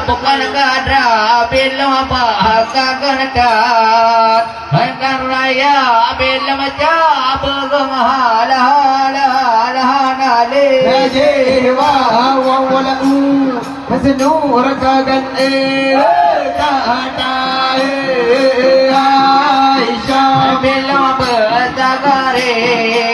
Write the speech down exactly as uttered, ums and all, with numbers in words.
Bukan gadra bilong apa akan gentar. Hangkan raya bilong macam begong hala, hala, hala, hala, le. Najih wa wa wa la u. Hasnu rakagan e. Ta ta e. Aisyah. Bilong bersagari.